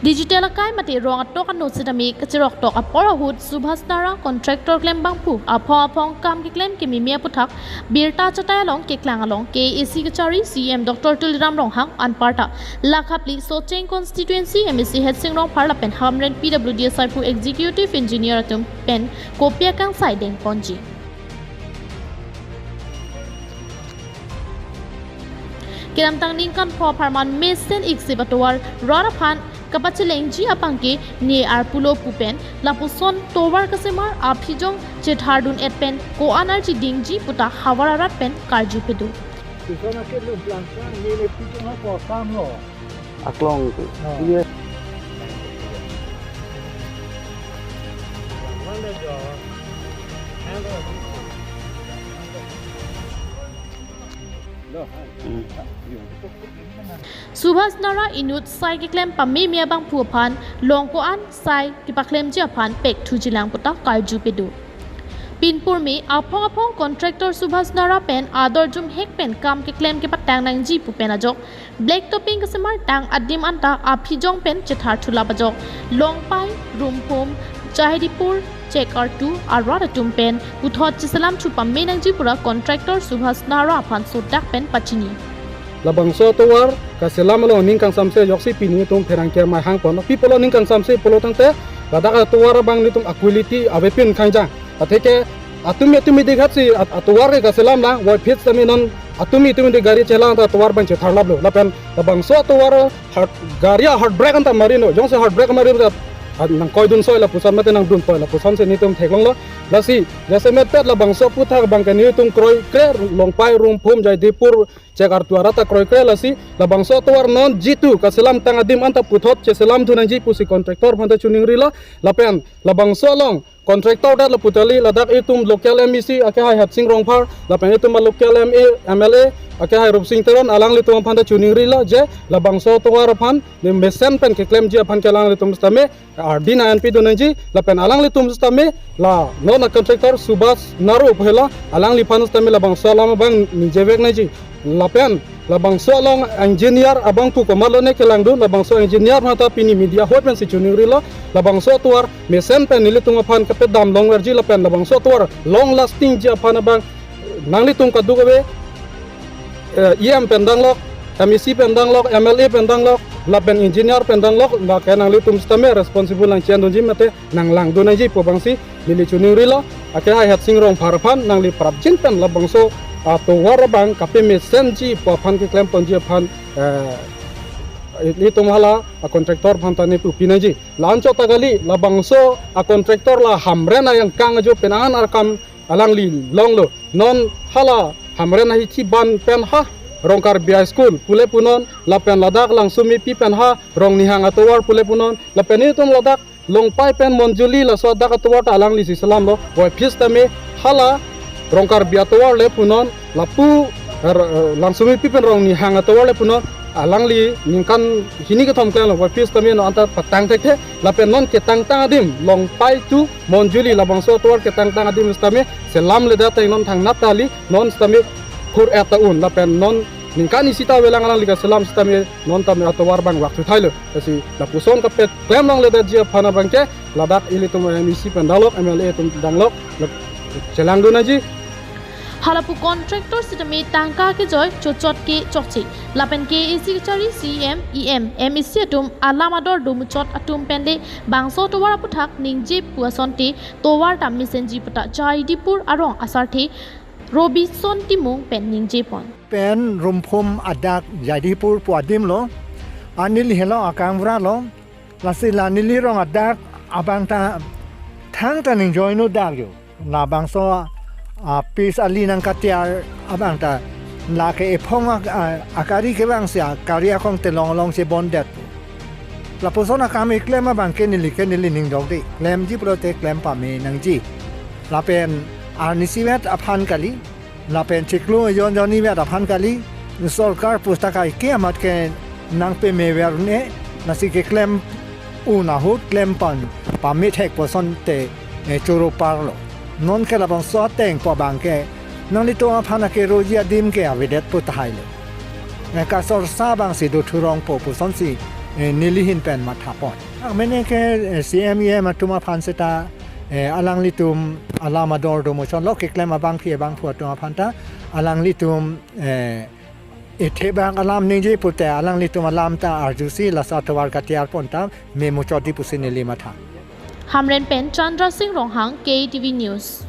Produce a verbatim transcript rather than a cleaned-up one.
Digital akai mate rong atok ano sitame kachirok tok apor ahut Subhas Nara contractor klembangphu aphong aphong kam keklem kememe aputhak birta chatai along keklang along K A A C kachari C E M Doctor Tuliram Ronghang anparta Lakha phli Socheng constituency M A C Headsing Rongphar lapen Hamren P W D asaiphu executive engineer atum pen kopi akangsai dengponji. Kedamtang ningkan pho apharman mesen iksip atovar rat aphan kapachelengji abangke ne arpulo pu pen lapuson tovar kasemar aphijong chethardun et pen ko-an arji dingji puta havar arat pen karju pedo. Susan ake lu pelan pelan ni le pijong ha ko kam lo. Aklong tu. Oh. Iya. Hmm. Subhas Nara inut sai keklem pameme abangphu aphan long ko-an sai kepaklemji aphan pekthuji lang puta karju pedo. Pinpur me aphong aphong contractor Subhas Nara pen ador jumhek pen kam keklem kepatang nangji pu pen ajok black topping kesemar tang adim anta aphijong pen chethar thulap ajok Longpai, Rumphum, Jahidipur, Chekartu arat atum pen puthot cheselam thu pame nangji pura contractor Subhas Nara aphan sodak pen pachini. Labangso atovar kaselam along ning kangsamse ajoksi pini itum pherangke amei hangpon. Pi pulo ning kangsamse pulo tangte ladak atovar abang nelitum a-quality avepin kangjang. Atheke atumi atumi dikhat si at-, atovar ke kaselam lang, voiphit sitame non atumi atumi di gari chelang ta atovar abang chetharlaplo. Lapen labangso atovar hard, gari a-hard brake anta marino, jongsi hard brake mari ta, ah, nangkoidun soi lapuson mate nangdunpoi lapuson si nelitum theklonglo. Lasi jasemet pet labangso aputhak abangke nelitum kroikre Longpai, Rumphum, Jahidipur, Chekartu arat ta kroikre, lasi labangso atovar non jitu kaselam tang adim anta puthot cheselamdun nangji pusi contractor aphanta choningrilo. Lapen labangso along contractor det lapu tali ladak itum local M A C akehai Headsing Rongphar lapen itum local M A, M L A akehai Rupsing Teron alanglitum aphanta choningrilo je labangso atovar aphan ne mesen pen keklemji aphan ke alanglitum sitame ardi nangpidun nangji lapen alanglitum sitame la non a-contractor Subhas Nara pu helo alangliphan sitame labangso alam abang ningjevek nangji. Lapen labangso along engineer abangphu komatlo ne kelangdun, labangso engineer aphanta pini media ahoi pensi choningrilo, labangso atovar mesen pen nelitum aphan kapedam longverji lapen labangso atovar long lasting ji aphan abang nanglitum kadokave, eh, E M pen danglok, M A C pen danglok, M L A pen danglok, lapen engineer pen danglok, lake nanglitum sitame responsible nangchendunji mate nanglangdun nangji pu abangsi neli choningrilo, akehai Headsing Rongphar aphan nangli prapjin pen labangso atovar abang kapemesenji pu aphan keklemponji aphan, eh, itum hala a-contractor aphanta ne pupi nangji. La-anchot ta kali, labangso a-contractor la Hamren ayangkang ajo pen an akam alangli longlo. Non hala Hamren ahithi ban pen ha Rongkarbi a-school pule punon, lapen ladak Langsumipi pen ha Rongnihang atovar pule punon, lapen itum ladak Longpai pen Monjuli laso adak atovar ta alanglisi selamlo, voiphit sitame hala Rongkarbi atovar le punon, lapu, er, er, Langsumipi pen Rongnihang atovar le punon, alangli ningkan hini kethom klemlo, voiphit sitame non anta patang thekthe, lapen non ketangtang adim, Longpai to Monjuli labangso atovar ketangtang adim sitame selamledet ateng non thangnat ta kali, non sitame khur-et ta un, lapen non ningkan isi ta avelang alangli kaselam sitame non tame atovar abang vak thuthailo. Lasi lapuson kapet klem longledetji aphan abangke ladak ilitum M A C pen danglok, M L A atum danglok, lap-, chelangdun nangji. Halapu contractor sitame tangka kejoi chochot ke chokche. Lapen K A A C kachari C E M, E M, M A C atum alam ador domuchot atum pen le bangso tovar aputhak ningje pu asonte tovar ta mesenji puta Jahidipur arong asarthe Robinson Timung pen ningjepon. Pen Rumphum adak Jahidipur pu adim lo, anili helo akangvra lo, lasi la neli rong adak abang ta thangta ningjoinu dak jo. Labangso, ah, pis ali nangkatiar abang ta lake ephong ak-, ah, akari kevangsi akari akong telong along chebondet. Lapuson akam keklem abangke neli ke neli ning dok de. Klemji pulote klem pame nangji. Lapen arnisi vet aphan kali. Lapen chiklo jon jonni vet aphan kali. Sorkar pustaka ike amat ke nangpemever ne. Lasi keklem un ahut klem pan pame thek pu asonte, eh, choro parlo. Non ke labangso ateng pu abangke nanglitum aphan akeroji adim ke avedet pu tahai lo. Eh, kasorsa abangsi do thurong po pu asonsi eh, neli ahin pen mathapon. Amene ke, eh, C M E M atum aphan seta, eh, alanglitum alam ador do muchotlo, keklem abangpi abangphu atum aphan ta alanglitum, eh, ethebak alam ningje pute alanglitum alam ta arjusi laso atovar katiar pon ta me muchotji pusi neli matha. Hamren pen Chandra Singh Ronghang, K T V News.